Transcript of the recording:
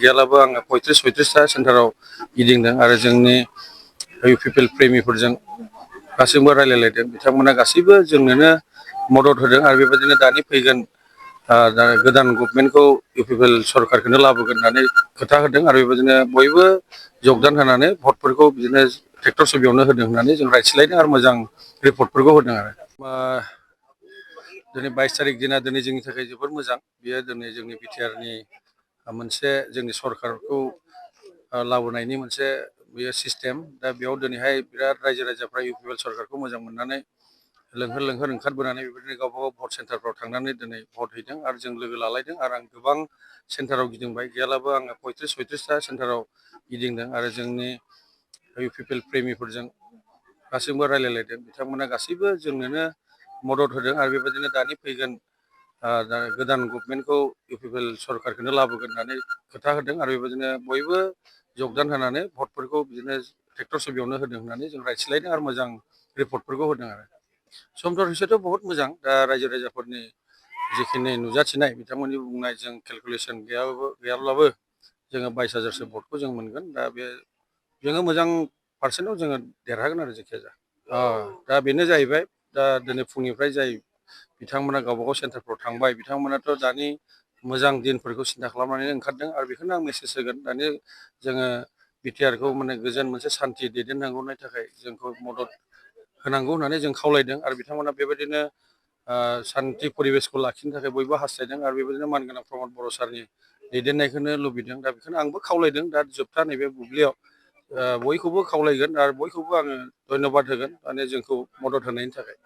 गैयाब्लाबो आङो 35-36टा सेन्टाराव गिदिंदों आरो जोंनि पिपल प्रेमिफोरजों गासैबो रायलायलायदों। बिथांमोना गासैबो जोंनोनो मदद होदों आरो बेबायदिनो दानि फैगोन गोदान गभर्नमेन्टखौ पिपल सरकारखौनो लाबोगोन होननानै खोथा होदों आरो बेबायदिनो बयबो जगदान होनानै भटफोरखौ बिदिनो ट्रेक्टर सबियावनो होदों होननानै जों रायथिलायदों आरो मोजां रिपर्टफोरखौ होदों आरो। दिनै 22 तारिख दिना दिनै जोंनि थाखाय जोबोर मोजां। बेयो दिनै जोंनि बिटिआरनि मोनसे जोंनि सरकारखौ लाबोनायनि मोनसे बेयो सिस्टेम। दा बेयाव दिनैहाय बिराद रायजो राजाफ्रा पिपल सरकारखौ मोजां मोननानै लोंहोर लोंहोर ओंखारबोनानै बेबायदिनो गावबा गाव भट सेन्टारफ्राव थांनानै दिनै भट हैदों आरो जों लोगो लालायदों आरो आं गोबां सेन्टाराव गिदिंबाय। गैयाब्लाबो आङो 35-36टा सेन्टाराव गिदिंदों आरो जोंनि पिपल प्रेमिफोरजों गासैबो रायलायलायदों। बिथांमोना गासैबो जोंनोनो मदद होदों आरो बेबायदिनो दानि फैगोन गोदान गभर्नमेन्टखौ पिपल सरकारखौनो लाबोगोन होननानै खोथा होदों आरो बेबायदिनो बयबो जगदान होनानै भटफोरखौ बिदिनो ट्रेक्टर सबियावनो होदों होननानै जों रायथिलायदों आरो मोजां रिपर्टफोरखौ होदों आरो। समफोर हिसाबैथ' बहुत मोजां। दा रायजो राजाफोरनि जिखिनि नुजाथिनाय बिथांमोननि बुंनाय जों केलकुलेसन गैयाब्लाबो जोङो 22,000सो भटखौ जों मोनगोन। दा बे जोङो मोजां पार्सेन्टआव जोङो देरहागोन आरो जेखिया जा। दा बेनो जाहैबाय दा दिनै फुंनिफ्राय जाय बिथांमोना गावबा गाव सेन्टारफ्राव थांबाय बिथांमोनाथ' दानि मोजां दिनफोरखौ सिन्था खालामनानै ओंखारदों आरो बेखौनो आं मेसेज होगोन। दानि जोङो बिटिआरखौ माने गोजोन मोनसे सान्थि दैदेननांगौनि थाखाय जोंखौ मदद होनांगौ होननानै जों खावलायदों आरो बिथांमोना बेबायदिनो सान्थि परिबेसखौ लाखिनो थाखाय बयबो हास्थायदों आरो बेबायदिनो मानगोनां प्रमद बर' सारनि दैदेननायखौनो लुबैदों। दा बेखौनो आंबो खावलायदों। दा जोबथा नैबे बुब्लियाव बयखौबो खावलायगोन आरो बयखौबो आङो धन्यबाद होगोन माने जोंखौ मदद होनायनि थाखाय।